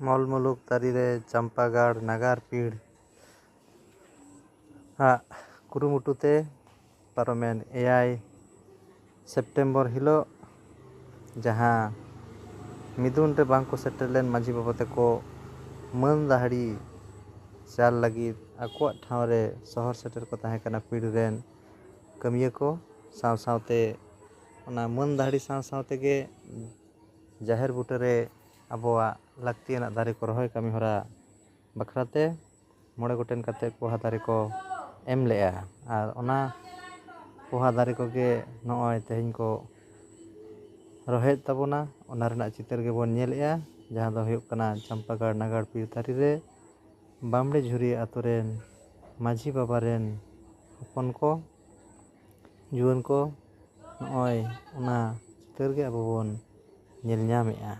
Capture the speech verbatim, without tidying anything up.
ᱢᱚᱞ ᱢᱩᱞᱩᱠ ᱛᱟᱹᱨᱤ ᱨᱮ ᱪᱟᱢᱯᱟᱜᱟᱲ ᱱᱟᱜᱟᱨ ᱯᱤᱲ ᱟᱜ ᱠᱩᱨᱩᱢᱩᱴᱩ ᱛᱮ ᱯᱟᱨᱚᱢᱮᱱ ᱮᱭᱟᱭ ᱥᱮᱯᱴᱮᱢᱵᱚᱨ ᱦᱤᱞᱳᱜ ᱡᱟᱦᱟᱸ ᱢᱤᱫᱩᱱ ᱨᱮ ᱵᱟᱝ ᱠᱚ ᱥᱮᱴᱮᱨ ᱞᱮᱱ ᱢᱟᱹᱡᱷᱤ ᱵᱟᱵᱟ ᱛᱟᱠᱚ ᱢᱟᱹᱱ ᱫᱟᱹᱦᱲᱤ ᱪᱟᱞ ᱞᱟᱹᱜᱤᱫ ᱟᱠᱚᱣᱟᱜ ᱴᱷᱟᱶ ᱨᱮ ᱥᱚᱦᱚᱨ ᱥᱮᱴᱮᱨ ᱠᱚ ᱛᱟᱦᱮᱸ ᱠᱟᱱᱟ ᱯᱤᱲ ᱨᱮᱱ ᱠᱟᱹᱢᱤᱭᱟᱹ ᱠᱚ ᱥᱟᱶ ᱥᱟᱶᱛᱮ ᱚᱱᱟ ᱢᱟᱹᱱ ᱫᱟᱹᱦᱲᱤ ᱥᱟᱶ ᱥᱟᱶ ᱛᱮᱜᱮ ᱡᱟᱦᱮᱨ ᱵᱩᱴᱟᱹᱨᱮ ᱟᱵᱚᱣᱟᱜ ᱞᱟᱹᱠᱛᱤᱭᱟᱱᱟᱜ ᱫᱟᱨᱮ ᱠᱚ ᱨᱚᱦᱚᱭ ᱠᱟᱹᱢᱤ ᱦᱚᱨᱟ ᱵᱟᱠᱷᱨᱟ ᱛᱮ ᱢᱚᱬᱮ ᱜᱚᱴᱮᱱ ᱠᱟᱛᱮ ᱯᱚᱦᱟ ᱫᱟᱨᱮ ᱠᱚ ᱮᱢ ᱞᱮᱜᱼᱟ᱾ ᱟᱨ ᱚᱱᱟ ᱯᱚᱦᱟ ᱫᱟᱨᱮ ᱠᱚᱜᱮ ᱱᱚᱜᱼᱚᱭ ᱛᱮᱦᱮᱧ ᱠᱚ ᱨᱚᱦᱚᱭᱮᱫ ᱛᱟᱵᱚᱱᱟ, ᱚᱱᱟ ᱨᱮᱱᱟᱜ ᱪᱤᱛᱟᱹᱨ ᱜᱮᱵᱚᱱ ᱧᱮᱞᱮᱜᱼᱟ, ᱡᱟᱦᱟᱸ ᱫᱚ ᱦᱩᱭᱩᱜ ᱠᱟᱱᱟ ᱪᱟᱢᱯᱟᱜᱟᱲ ᱱᱟᱜᱟᱲ ᱯᱤᱲ ᱛᱟᱹᱨᱤ ᱨᱮ ᱵᱟᱢᱲᱮ ᱡᱷᱩᱨᱤ ᱟᱛᱳ ᱨᱮᱱ ᱢᱟᱹᱡᱷᱤ ᱵᱟᱵᱟ ᱨᱮᱱ ᱦᱚᱯᱚᱱ ᱠᱚ, ᱡᱩᱣᱟᱹᱱ ᱠᱚ, ᱱᱚᱜᱼᱚᱭ ᱚᱱᱟ ᱪᱤᱛᱟᱹᱨ ᱜᱮ ᱟᱵᱚ ᱵᱚᱱ ᱧᱮᱞ ᱧᱟᱢᱮᱜᱼᱟ᱾